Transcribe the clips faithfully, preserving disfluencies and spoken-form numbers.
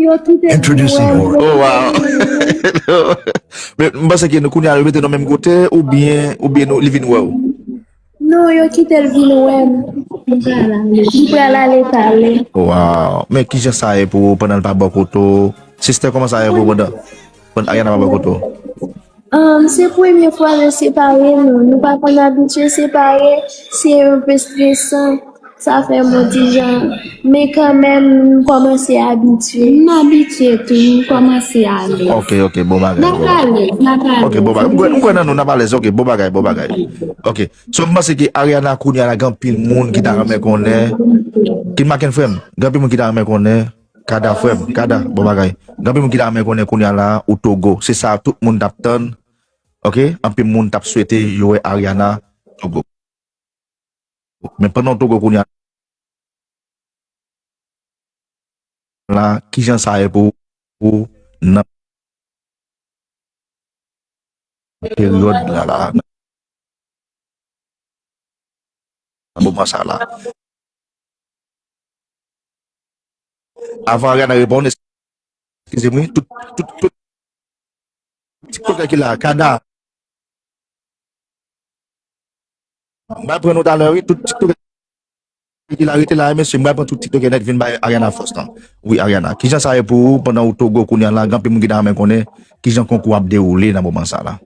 Yo kite l vin wè m. Oh, wow. Men, m panse ke nou kounye a yo mete nou menm kote, oubyen, oubyen nou, li vin wè w. Non, yo kite l vin wè m. Li pral ale, li pral ale talè. Wow. Men kijan sa ye pou ou pandan l pa bò kote w? Sister, kòman sa ye pou ou pandan, pandan Ariana pa bò kote w? Um, se premye fwa nou separe nou. Nou pa konn abitye separe. Se yon pe stresan. Sa fè m yon ti jan. Men kanmenm, m kòmanse abitye. M abitye tou, m kòmanse alèz. Ok, ok, bon bagay. N ap alèz, n ap alèz. Ok, bon bagay. M kwè, m kwè nan nou, n ap alèz. Ok, bon bagay, bon bagay. Ok. So, m panse ke Ariana kounye a la, gen anpil moun ki ta renmen konnen. Kin Maken frè m, gen anpil moun ki ta renmen konnen. Kada frè m, Kada, bon bagay. Gen anpil moun ki ta renmen konnen kounye a la, ou Togo. Se sa tout moun t ap tann. Ok? Anpil moun t ap swete yo wè Ariana Togo. Men pandan w Togo kounye a la, kijan sa ye pou ou nan peryòd la, la, nan moman sa la? Avan Ariana reponn, eskize m, wi, tout, tout, tout TikTokè ki la, Kada. M pral pran nou talè, wi, tout TikTokè ki la, rete la, mesye, m pral pran tout TikTokè nèt, vin bay Ariana fòs lan. Wi, Ariana, kijan sa ye pou ou pandan ou Togo kounye a la, gen anpil moun ki ta renmen konnen kijan konkou ap dewoule nan moman sa la?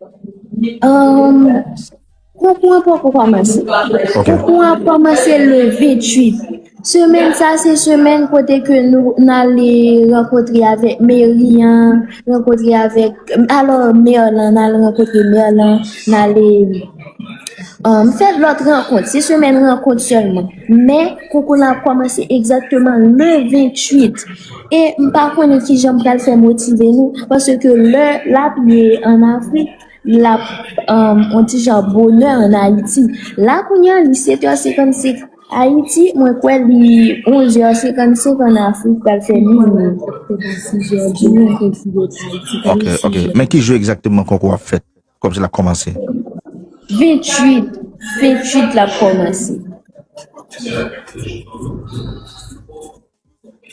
Um, Konkou an poko kòmanse. Ok. Konkou an kòmanse le venntuit. Semèn sa, se semèn kote ke nou, n ale rankontre avèk meri an, rankontre avèk, alò, mè lan, n al rankontre mè lan, n ale, um, fè lòt rankont. Se semèn rankont sèlman. Men, konkou la ap kòmanse egzakteman le venntuit. E m pa konnen kijan m pral fè motive nou, paske lè l ap ye ann Afrik, l ap, um, on ti jan bonè ann Ayiti. La, kounye a, li sèt è senkannsenk Ayiti, mwen kwè li onz è senkannsenk ann Afrik, pral fè mini. Se pa sis è di mwen konn si bò Ayiti, ok, ok. Men ki jou egzakteman konkou ap fèt? Kòmsi l ap kòmanse? Venntuit, venntuit l ap kòmanse.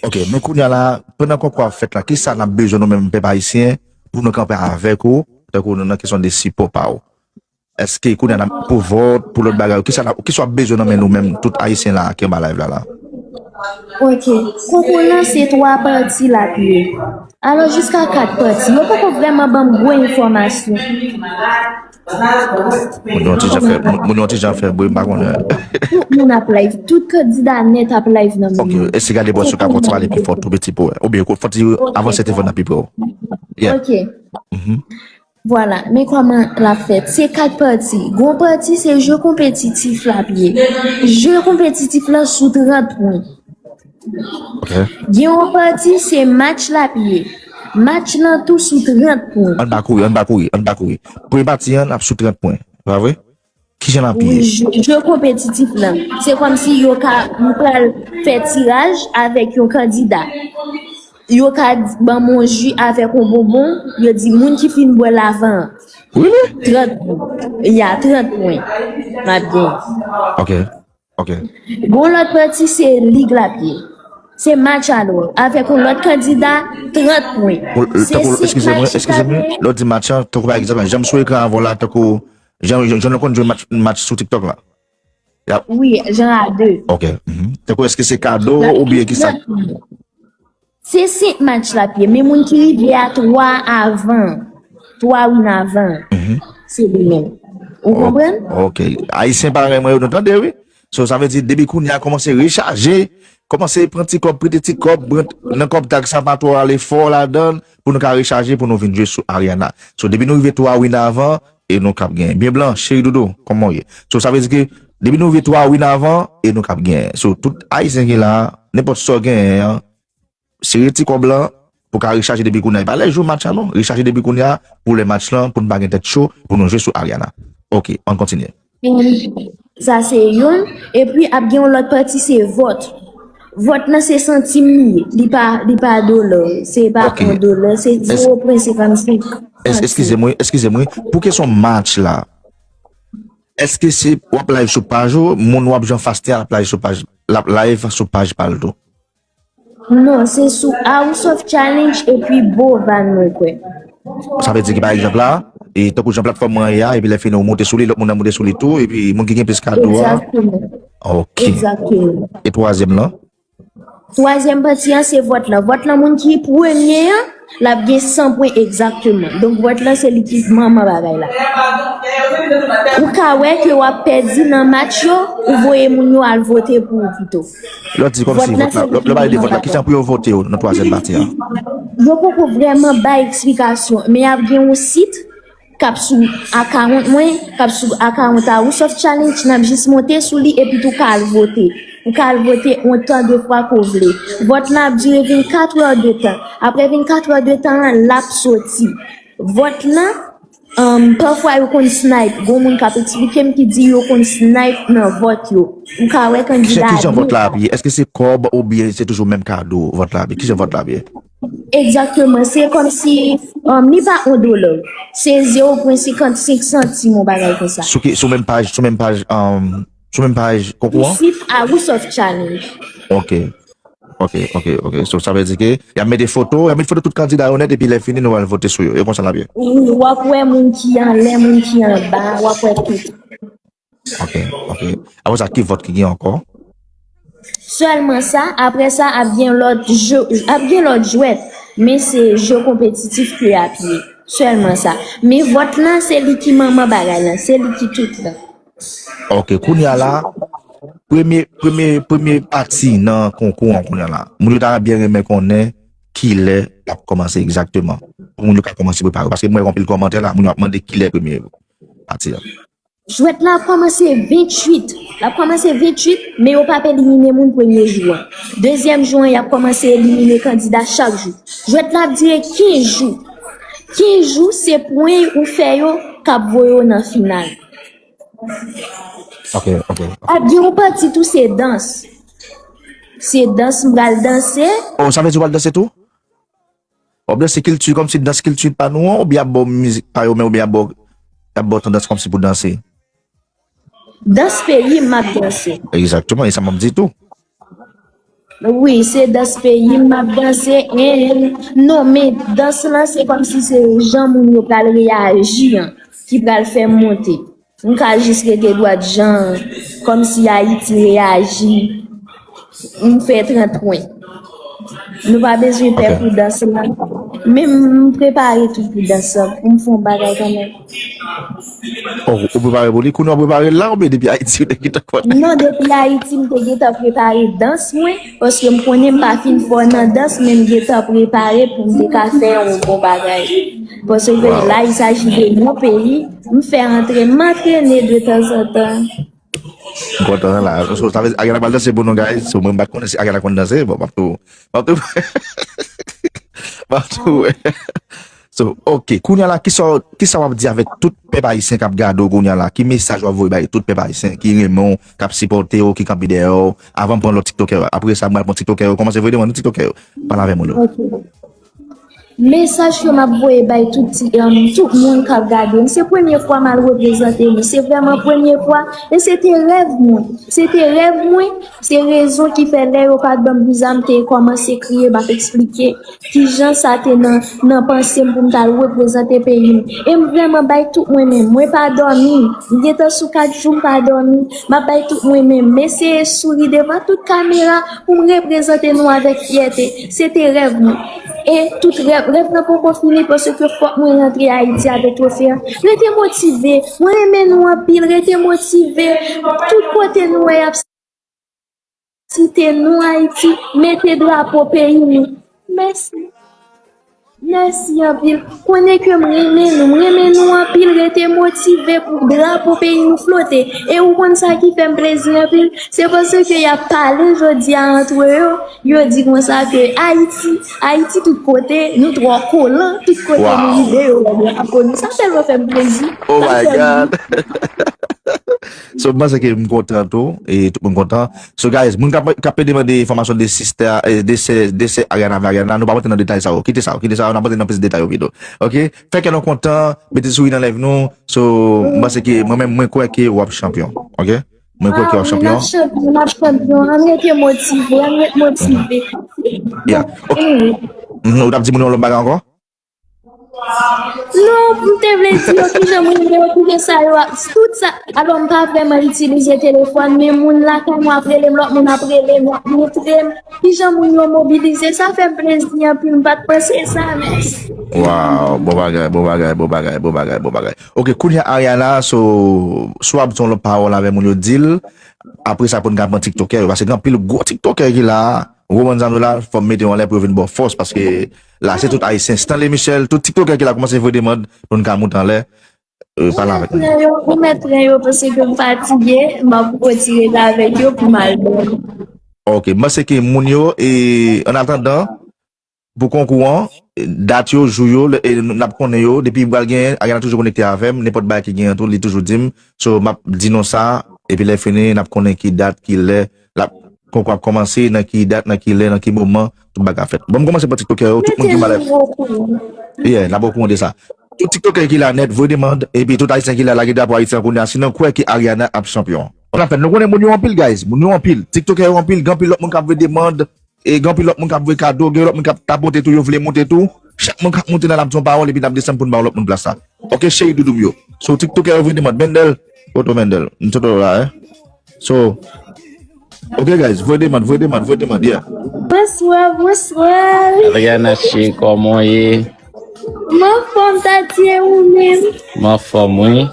Ok, men kounye a la, pandan konkou ap fèt la, kisa n ap bezwen nou menm pèp ayisyen pou nou kanpe avèk ou, tankou nou nan kesyon de sipò pa ou? Èske kounye a n ap pou vòt, pou lòt bagay, kisa n ap, kisa w ap bezwen nan men nou menm, tout ayisyen la ki anba live la la? Ok, konkou lan se twa pati l ap ye. Alò, jiska kat pati. Yo poko vrèman ban m gwo enfòmasyon. Moun yo ti jan fè, moun, moun yo ti jan fè bri, m pa konnen. Tout moun ap live, tout kandida nèt ap live nan moman. Ok, èske gade bò si w ka fè w ti pale pi fò, tou piti pou wè. Oubyen, fò w ti avanse telefòn nan pi pre w. Yeah. Ok. Mhm. Vwala, men kòman l ap fèt. Se kat pati. Gon pati, se je konpetitif l ap ye. Je konpetitif lan sou trant pwen. Ok. Gen yon pati, se match l ap ye. Match lan tou sou trant pwen. Ann pa kouri, ann pa kouri, ann pa kouri. Premye pati an ap sou trant pwen. Pa vre? Kijan l ap ye? Wi, je, je konpetitif lan. Se kòmsi yo ka, m pral fè tiraj avèk yon kandida. Yo ka ban m yon ji avèk yon bonbon, yo di moun ki fin bwè l avan an. Really? Trant pwen. Ya, trant pwen. M ap gen. Ok. Ok. Gon lòt pati, se lig l ap ye. Se match alò, avèk yon lòt kandida, trant pwen. Se tankou, senk eskize mwen, match eskize mwen, lè w di match lan, tankou pa egzanp, jan m sou ekran avè w la, tankou, jan, jan, jan nou konn jwe match, match sou TikTok la. Wi, jan a de. Ok. Mhm. Tankou, èske se kado oubyen kisa? Se senk match l ap ye, men moun ki rive a twa avan, twa win avan, se li menm. Ou konprann? Ok. Ayisyen parèy mwen yo, nou tande, wi. So, sa vle di, depi kounye a, kòmanse rechaje, kòmanse pran ti kòb, prete ti kòb, pran nan kòb tag sa, pa twò ale fò ladan l, pou nou ka rechaje, pou nou vin jwe sou Ariana. So, depi nou rive twa win avan, e nou k ap genyen. Byen blan, cheri doudou, kòman w ye? So, sa vle di ke, depi nou rive twa win avan, e nou k ap genyen. So, tout Ayisyen ki la, nenpòt sa w genyen an, sere ti kòb lan pou ka rechaje depi kounye a. E pa lè jou match la non. Rechaje depi kounye a pou lè match lan, pou n pa gen tèt cho, pou nou jwe sou Ariana. Ok, ann kontinye. Sa se youn. Epi ap gen yon lòt pati, se vòt. Vòt lan se santim li ye. Li pa, li pa dola. Se pa yon dola. Se zewo pwen senkannsenk santim. Eskize m wi, eskize m wi. Pou kesyon match la, èske se w ap live sou paj ou, moun w ap jwe anfas li a ap live sou paj, l ap live sou paj pa l tou? Non, se sou House of Challenge epi Bovan mwen kwè. Sa vle di ki pa egzanp la, e tankou jan platfòm mwen ye a, epi lè fini ou monte sou li, lòt moun nan monte sou li tou, epi moun ki gen plis kado a. Egzakteman. Ok. Egzakteman. E twazyèm lan? Twazyèm pati an se vòt lan. Vòt lan moun ki premye an, l ap gen san pwen egzakteman. Donk vòt lan se li ki manman bagay la. Ou ka wè ke w ap pèdi nan match yo, ou voye moun yo al vote pou ou pito. Lè w di kòmsi vòt la, lè w pale de vòt la, kijan pou yo vote yo nan twazyèm pati an? Yo poko vrèman bay eksplikasyon, men y ap gen yon sit k ap sou akawont mwen, k ap sou akawont a House of Challenge, n ap jis monte sou li epi tou ka al vote. Ou ka al vote ontan de fwa ke w vle. Vòt lan ap dire vennkat è de tan. Apre vennkat è de tan an, l ap soti. Vòt lan, um, pafwa yo konn snipe. Gon moun k ap eksplike m ki di yo konn snipe nan vòt yo. Ou ka wè kandida Kijan vòt la ap ye? Èske se kòb oubyen se toujou menm kado vòt la ap ye? Kijan vòt la ap ye? Egzakteman, se kòmsi um, li pa yon dola. Se zewo pwen senkannsenk santim, yon bagay konsa. Sou ki, sou menm paj, sou menm paj, um, sou menm paj konkou an? Sit a House of Challenge. Ok. Ok, ok, ok. So, sa vle di ke y ap mete foto, y ap mete foto tout kandida yo nèt, epi lè fini, nou al vote sou yo. E konsa l ap ye. Wi, w ap wè moun ki anlè, moun ki anba, w ap wè tout. Ok, ok. Apre sa, ki vòt ki gen ankò? Sèlman sa, apre sa, ap gen lòt je, ap gen lòt jwèt, men se je konpetitif ke ap ye. Sèlman sa. Men vòt lan, se li ki manman bagay lan, se li ki tout lan. Ok, kounye a la, premye, premye, premye pati nan konkou an kounye a la. Moun yo ta byen renmen konnen kilè l ap kòmanse egzakteman. Pou moun yo ka kòmanse prepare. Paske mwen wè anpil kòmantè la, moun yo ap mande kilè premye pati a. Jwèt la ap kòmanse venntuit. L ap kòmanse venntuit, men yo p ap elimine moun premye jou an. Dezyèm jou an, y ap kòmanse elimine kandida chak jou. Jwèt la ap dire kenz jou. Kenz jou, se pwen ou fè yo k ap voye w nan final. Ok, ok. Ap gen yon pati tou, se dans. Se dans m pral danse. Oh, sa vle di w pral danse tou? W ap danse kilti, kòmsi dans kilti pa nou an, oubyen y ap ba w mizik pa yo, men oubyen y ap ba w, y ap ba w tandans kòmsi pou danse? Dans peyi m ap danse. Egzakteman, e sa m ap di tou. Wi, se dans peyi m ap danse. En, non, men dans lan, se kòmsi se jan moun yo pral reyaji an, ki pral fè m monte. M ka jis rete dwat jan, kòmsi Ayiti reyaji. M fè trant pwen. Nou pa bezwen pè pou dans lan. Men m prepare tou pou dans lan, pou m fè yon bagay kanmenm. Oh, ou prepare pou li? Kounye a w prepare l la, oubyen depi Ayiti ou te gentan konn? Non, depi Ayiti, m te gentan prepare dans mwen, paske m konnen m pa fin fò nan dans, men m gentan prepare pou m te ka fè yon bon bagay. Paske la, il s'agit de mon pays, m fè antre, m antrene de tanzantan. M kontan la. So, sa vle di Ariana pral danse pou nou, guys. So, mwen, m pa t konnen si Ariana konn danse. Bon, m ap tou, m ap tou, m ap tou. So, ok. Kounye a la, kisa, kisa w ap di avèk tout pèp ayisyen k ap gade w kounye a la? Ki mesaj w ap voye bay tout pèp ayisyen ki renmen w, k ap sipòte w, ki kanpe dèyè w? Avan m pran lòt tiktokè yo. Apre sa, mwen al pran tiktokè yo. Kòmanse voye demann tiktokè yo. Pale avè mwen, Lolo. Ok. Mesaj ke m ap voye bay tout ti, um, tout moun k ap gade m, se premye fwa m al reprezante nou. Se vrèman premye fwa. E se te rèv mwen. Se te rèv mwen. Se rezon ki fè lè yo pa t ban m viza, m te kòmanse kriye, m ap eksplike kijan sa te nan, nan panse m pou m t al reprezante peyi m. E m vrèman bay tout mwen menm. Mwen pa dòmi. M gentan sou kat jou m pa dòmi. M ap bay tout mwen menm. M eseye souri devan tout kamera pou m reprezante nou avèk fyète. Se te rèv mwen. E tout rèv, rèv lan poko fini paske fòk mwen rantre Ayiti avèk twofe an. Rete motive. Mwen renmen nou anpil. Rete motive. Tout kote nou wè y ap site non Ayiti, mete drapo peyi nou. Mèsi. Mèsi anpil. Konnen ke m renmen nou. M renmen nou anpil. Rete motive pou drapo peyi nou flote. E ou konn sa ki fè m plezi anpil? Se paske y ap pale jodi a antre yo. Yo di konsa ke Ayiti, Ayiti tout kote, nou twò kolan, tout kote nou rive, yo wè drapo nou. Sa tèlman fè m plezi. Oh my God! So, m panse ke m kontan tou, e tout moun kontan. So, guys, moun k ap, k ap demande enfòmasyon de sista, eh, de sè, de sè Ariana Mariana, nou pa rantre nan detay sa yo. Kite sa yo, kite sa yo, n ap rantre nan plis detay yo pito. Ok? Fè kè nou kontan, mete souri nan live nou. So, m panse ke mwen menm, mwen kwè ke w ap chanpyon. Ok? Mwen kwè ke w ap chanpyon. N ap chanpyon, n ap chanpyon. Ann rete motive, ann ret motive. Yeah. Ok. Mhm, ou t ap di moun yo yon lòt bagay ankò? Non, m te vle di yo kijan moun yo, kijan sa yo, tout sa. Alò, m pa vrèman itilize telefòn, men moun lakay mwen ap rele m, lòt moun ap rele m, y ap montre m kijan moun yo mobilize. Sa fè m plezi anpil, m pa t panse sa, mèsi. Wow, bon bagay, bon bagay, bon bagay, bon bagay, bon bagay. Ok, kounye a Ariana, so, si w ap di yon lòt pawòl avè moun yo, di l. Apre sa, pou n ka pran tiktokè yo, paske gen anpil gwo tiktokè ki la a. Roman Zano la, fò m mete yo anlè pou yo vin ba w fòs, paske la, se tout Ayisyen. Stanley Michel, tout tiktokè ki la kòmanse voye demann pou n ka moute anlè. Euh, pale avèk nou. Ou mèt pran yo, ou mèt pran yo, paske m fatige, m ap retire l avèk yo pou m al dòmi. Ok, m panse ke moun yo, e, an atandan, pou konkou an, dat yo, jou yo, lè, e, n ap konnen yo, depi pral genyen, Ariana toujou konekte avè m, nenpòt bagay ki genyen tou, li toujou di m. So, m ap di nou sa, epi lè fini, n ap konnen ki dat, ki lè, l ap, konkou ap kòmanse, nan ki dat, nan ki lè, nan ki moman, tout bagay ap fèt. Bon, m kòmanse pa tiktokè yo, tout moun ki malè. Yeah, n ap okouran de sa. Tout tiktokè ki la nèt, voye demann, epi tout ayisyen ki la, lage drapo Ayiti an kounye a, si nou kwè ke Ariana ap chanpyon. Sa n ap fè, nou konnen moun yo anpil, guys, moun yo anpil, tiktokè yo anpil, gen anpil lòt moun k ap voye demann, e gen anpil lòt moun k ap voye kado, gen lòt moun k ap tapote tou, yo vle moute tou. Chak moun k ap moute la, n ap di yon pawòl epi n ap desann pou n ba yon lòt moun plas la. Ok, cheri doudou m yo. So, tiktokè yo vin demann, Mendel, foto Mendel, m foto la, eh. So, ok, guys, voye demann, voye demann, voye demann, yeah. Bonswa, bonswa. Ariana cheri, kòman w ye? M anfòm, Tatie, ou menm? M anfòm, wi.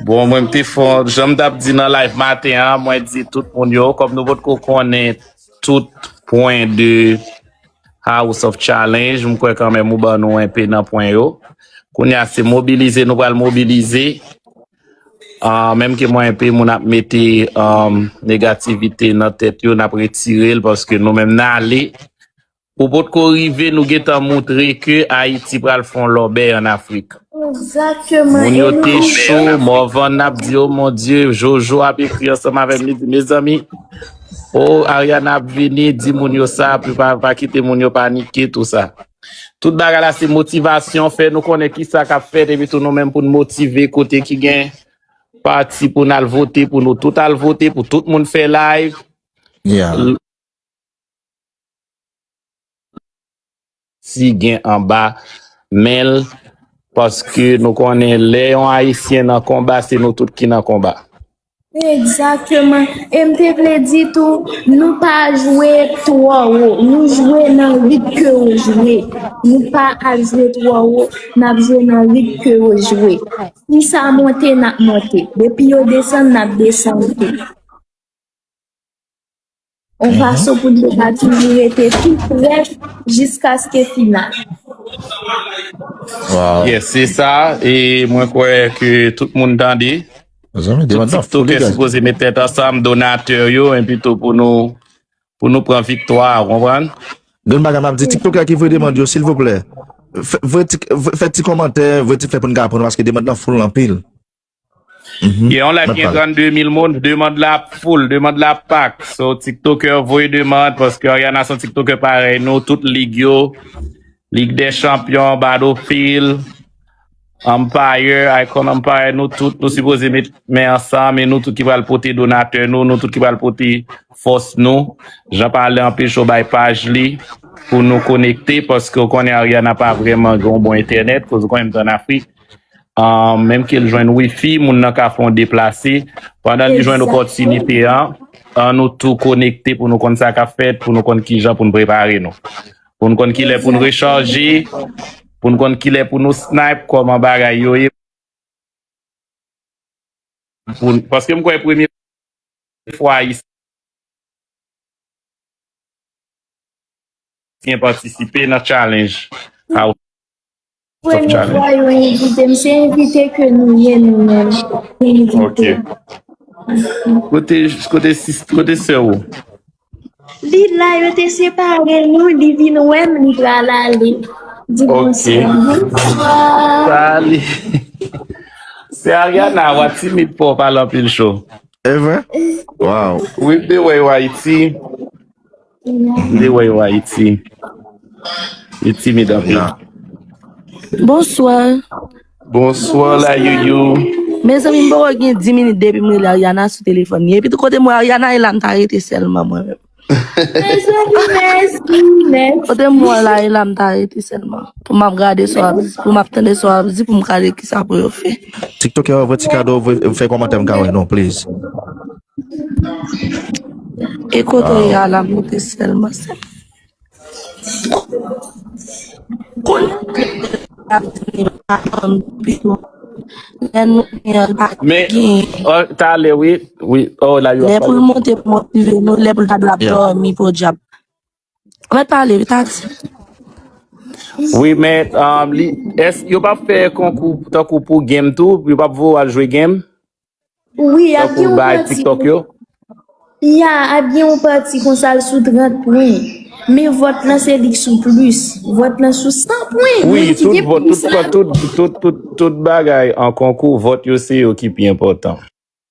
Bon, mwen, m te fè, jan m t ap di nan live maten an, mwen di tout moun yo, kòm nou potko konnen tout pwen de House of Challenge, m kwè kanmenm ou ban nou enpe nan pwen yo. Kounye a, se mobilize, nou pral mobilize. Ah, menm ke mwen enpe moun ap mete, um, negativite nan tèt yo, n ap retire l paske nou menm n ale. Ou potko rive, nou gentan moutre ke Ayiti pral fè yon lòbèy ann Afrik. Exactement. Moun yo te cho, Morvan ap di, "Oh mon Dieu," Jojo ap ekri ansanm avè m, li di, "Mezanmi, oh, Ariana ap vini, di moun yo sa, pou pa, pa kite moun yo panike, tou sa." Tout bagay la se motivasyon, fè nou konnen ki sa k ap fèt, epi tou nou menm pou n motive kote ki gen pati pou n al vote, pou nou tout al vote, pou tout moun fè live. Yeah. Si gen anba men l, paske nou konnen lè yon Ayisyen nan konba, se nou tout ki nan konba. Egzakteman. E m te vle di tou, nou pa jwe twò wo. Nou jwe nan rit ke yo jwe. Nou pa al jwe twò wo, n ap jwe nan rit ke yo jwe. Si sa monte, n ap monte. Depi yo desann, n ap desann tou. Yon fason pou nou ka toujou rete tou prè jiskaske final. Wow. Yes, se sa. E mwen kwè ke tout moun tande. Tout TikTokè sipoze met tèt ansanm, donatè yo, enpito pou nou, pou nou pran viktwa, ou konprann? Gen bagay m ap di, TikTokè ki voye demann yo, silvouplè. Fè, voye ti, fè ti kòmantè, voye ti fè pou n ka aprann, paske demann nan full anpil. Gen yon live gen trannde mil moun, demann la ap full, demann la ap pak. So, TikTokè, voye demann, paske Ariana se yon TikTokè parèy nou, tout lig yo, Ligue des Champions, Battlefield, Empire, Icon Empire, nou tout, nou sipoze met men ansanm, e nou tout ki pral pote donatè nou, nou tout ki pral pote fòs nou. Jan pale anpil cho bay paj li, pou nou konekte, paske w konnen Ariana pa vrèman gen yon bon entènèt, koz ou konnen m t ann Afrik. Ah, menm ke l jwenn wifi, moun nan ka fè yon deplase. Pandan li jwenn opòtinite an, an nou tou konekte pou nou konn sa k ap fèt, pou nou konn kijan pou n prepare nou. Pou n konn kilè pou n rechaje, pou n konn kilè pou nou snipe, kòman bagay yo ye. Pou n, paske m kwè premye fwa Ayisyen patisipe nan challenge. Premye fwa yo envite m, se envite ke nou ye nou menm. Se envite. Ok. Kote, kote sis, kote sè ou? Li la, yo te separe nou, li vin wè m, li pral ale. Di bonswa. Ok. Bonswa. Salut. Se Ariana, w a timid pou w pale anpil cho. E vre? Wow. Wi, m te wè yo Ayiti. M te wè yo Ayiti. Li timid anpil. Bonswa. Bonswa la Youyou. Mezanmi, m poko gen dis minit depi m rele Ariana sou telefòn li. Epi tou kote m wè Ariana ye la, m ta rete sèlman mwen menm. Mezanmi, mèsi, mèsi. Kote m wè la ye la, m ta rete sèlman. Pou m ap gade sa w ap di, pou m ap tande sa w ap di, pou m gade kisa pou yo fè. TikTok yo, voye ti kado, voye, fè kòmantè m ka wè non, please. E kote w ye a la, m rete sèlman sèlman. Kounye a, lè nou gen, pa Men, gen. Oh, talè, wi, wi. Oh, la, yo ap Lè pou l pale. Monte pou motive nou, lè pou l ta dwe ap Yeah. Dòmi, podyab. Mèt pale, wi, ta di. Wi, men, um, li, es, yo p ap fè konkou tankou pou game tou, yo p ap voye w al jwe game? Wi, ap Tankou gen yon bay pati TikTok pou yo? Ya, ap gen yon pati konsa l sou trant pwen. Men vòt lan se li k sou plis. Vòt lan sou san pwen. Wi, Moun ki tout gen vòt, plis tout, la. Tout, tout, tout, tout bagay an konkou, vòt yo se yo ki pi enpòtan.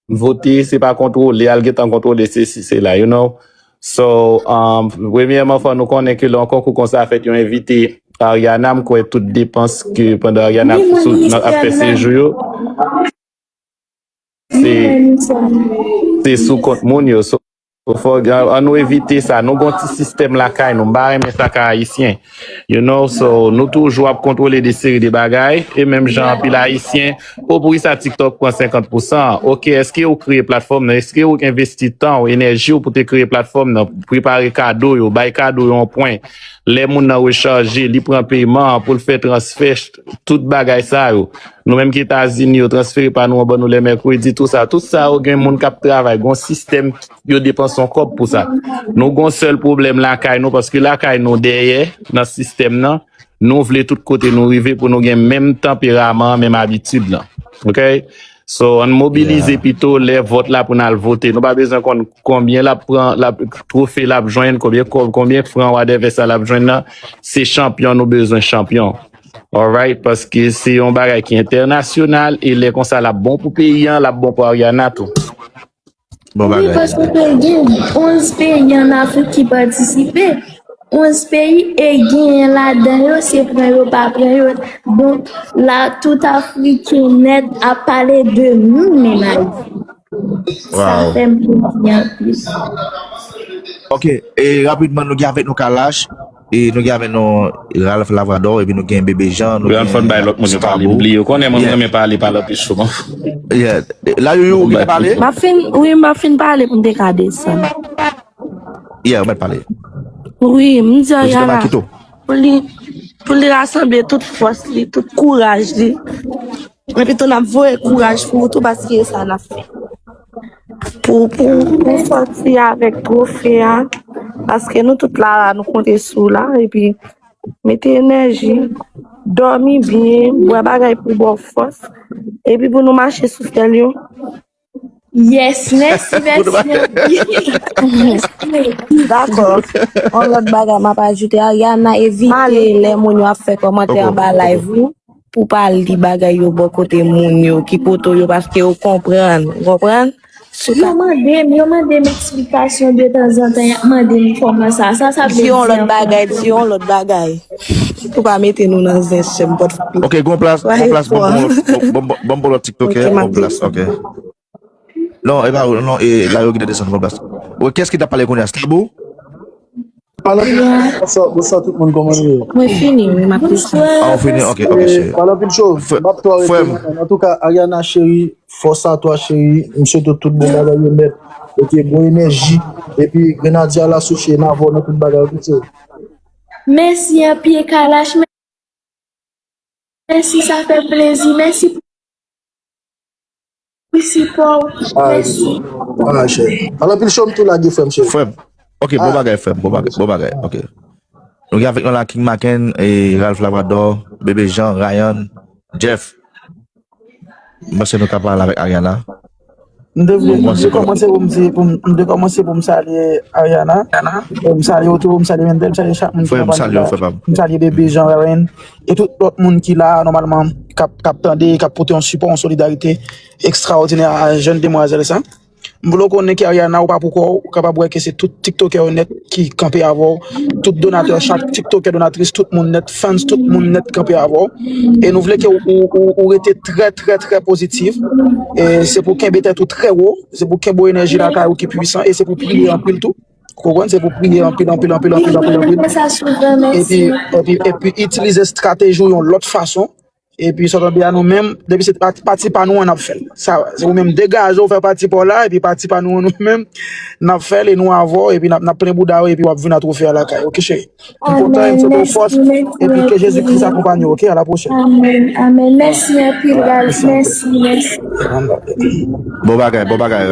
Vote, se pa kontwole, al gentan kontwole sesi, sela, you know. So, um, premyèman, fò nou konnen ke lè yon konkou konsa fèt, yo envite Ariana, m kwè tout depans ke pandan Ariana ap, sou, nan, ap fè sejou yo, se, se sou kont moun yo. So, fò, an nou evite sa. Nou gon ti sistèm lakay nou. M pa renmen sa ka ayisyen. You know, so, nou toujou ap kontwole de seri de bagay. E menm jan anpil ayisyen, o, poukisa TikTok pran senkant pousan? Oke, èske ou kreye platfòm nan? Èske ou envesti tan ou, enèji ou pou te kreye platfòm nan? Prepare kado yo, bay kado yo yon pwen. Lè moun nan rechaje, li pran peman pou l fè transfè, tout bagay sa yo. Nou menm ki Etazini, yo transfere pa nou an ban nou lè mèkredi, tou sa. Tout sa yo gen moun k ap travay, gon sistèm, yo depanse yon kòb pou sa. Nou gon sèl pwoblèm lakay nou, paske lakay nou dèyè nan sistèm nan. Nou vle tout kote nou rive pou nou gen menm tanperaman an, menm abitid lan. Oke? So, ann mobilize Yeah. pito lè vòt la pou n al vote. Nou pa bezwen konn konbyen l ap pran, l ap, twofe l ap jwenn, konbyen kòb, konbyen fran, whatever sa l ap jwenn nan. Se chanpyon, nou bezwen chanpyon. Alright? Paske se yon bagay ki entènasyonal e lè konsa l ap bon pou peyi an, l ap bon pou Ariana tou. Bon Wi, bagay. Paske gen onz peyi ann Afrik ki patisipe. Onz peyi e genyen ladan yo, se pran yo pa pran yo. Donk, la, tout Afriken nèt ap pale de nou menm Ayiti. Sa Wow. Fè m plezi anpil. Ok, e rapidman, nou gen avèk nou Kalash, e nou gen avèk nou Ralph Lavrador, epi nou gen Bebe Jean, nou Ralph gen fòn bay lòt moun yo pale, Stabou. M bliye. Ou konnen mwen Yeah. Renmen pale, pale anpil sou mwen. Yeah. La, yo, yo, ou gentan pale? M ap fin, wi, m ap fin pale pou m te ka desann. Yeah, ou mèt pale. Wi, m di Ariana, Makito. Pou li, pou li rasanble tout fòs li, tout kouraj li. Epi tou n ap voye kouraj pou ou tou, paske e sa n ap fè. Pou, pou, pou sòti avèk twofe a, paske nou tout la, la, nou konte sou ou la, epi mete enèji, dòmi byen, bwè bagay pou ba w fòs, epi pou nou mache sou sèl yo. Yes, mèsi, mèsi anpil. Dakò. Yon lòt bagay m ap ajoute, Ariana, evite lè moun yo ap fè kòmantè anba live ou pou pa li bagay yo bò kote moun yo ki poto yo, paske yo konprann, ou konprann? Yo mande m, yo mande m eksplikasyon de tanzantan, y ap mande m kòman sa, sa, sa vle di yon lòt bagay, di yon lòt bagay. Pou pa mete nou nan zen, sè m, pòt. Ok, gon plas, gon plas, bon, bon, bon, bon, bon, bon, lòt TikTok, ok, bon plas, ok. Non, e pa ou, non, e la yo ki te desann, bon plas. Bon, kiyès ki t ap pale kounye a? Stabou? Pale anpil cho, bonswa, bonswa tout moun, kòman nou ye? Mwen fini, wi, m ap desann. Ah, ou fini? Ok, ok, cheri. Pale anpil cho, m ap twò rete, man. Antouka, Ariana cheri, fòs a twa cheri, m swete w tout bon bagay yo nèt. Ok, bon enèji. Epi Grenadya la souche, n a vò nan tout bagay, ok, cheri. Mèsi anpil, Kalash. Mèsi, sa fè plezi. Mèsi pou sipò w. Ah, mèsi. Ah, chè. Al anpil cho m tou lage, frè m, chè. Frè m. Ok, bon bagay, frè m. Bon bagay, bon bagay. Ok. Nou gen avèk nou la King Maken, e Ralph Lavrador, Bebe Jean, Ryan, Jeff. M panse nou ka pale avèk Ariana. M te vle, m te kòmanse pou m di, pou m, m te kòmanse pou m salye Ariana. Pou m salye w tou, m salye Mendel, m salye chak moun ki nan pale la. M salye Bebe Jean Ryan. E tout lòt moun ki la, nòmalman, k ap, k ap tande, k ap pote yon sipò, yon solidarite ekstraòdinè a jèn demwazèl sa. M vle w konnen ke Ariana, ou pa pou kò w, ou kapab wè ke se tout tiktokè yo nèt ki kanpe avè w, tout donatè, chak tiktokè, donatris, tout moun nèt, fans, tout moun nèt kanpe avè w. E nou vle ke ou, ou, ou, ou rete trè, trè, trè pozitif. E se pou kenbe tèt ou trè wo, se pou kenbe yon enèji lakay ou ki pwisan, e se pou priye anpil tou. Ou konprann? Se pou priye anpil, anpil, anpil, anpil, anpil, anpil, anpil. Epi, epi, epi itilize estrateji w yon lòt fason. Epi sa w tande a, nou menm, depi se pati, pati pa nou an n ap fè l. Sa, se ou menm degaje w, fè pati pa w la, epi pati pa nou an nou menm, n ap fè l e nou avè w, epi n ap, n ap plen bouda w, epi w ap vin a twofe a lakay. Oke, cheri? M kontan, m swete w fòs, epi ke Jezi Kris akonpanye w, oke? A la pwochèn. Amèn, amèn. Mèsi anpil, guys. Mèsi, mèsi. Bon bagay, bon bagay.